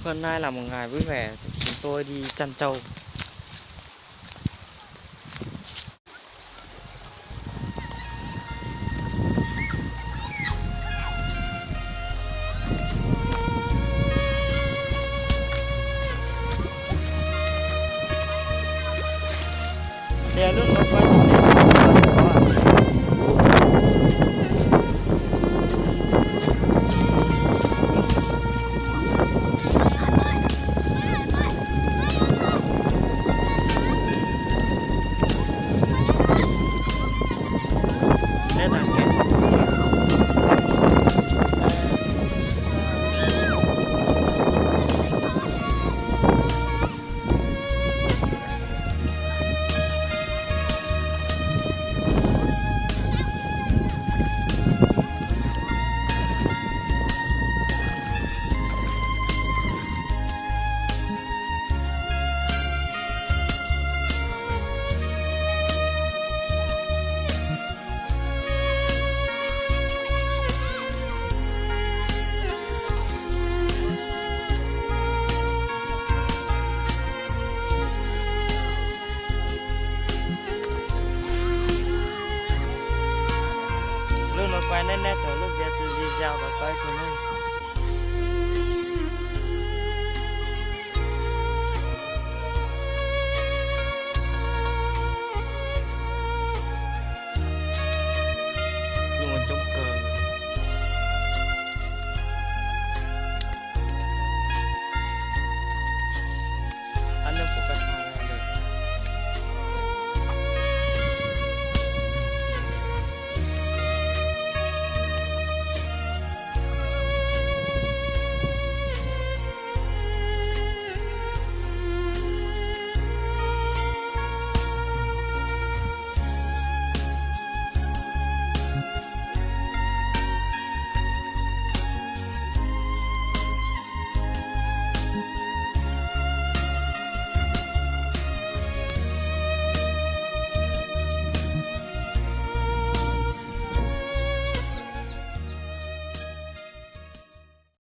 Hôm nay là một ngày vui vẻ, chúng tôi đi chăn trâu. Tias lub no pais, neb tag kev. Lub no pais, nej nej tau lub video video tau pais tso na.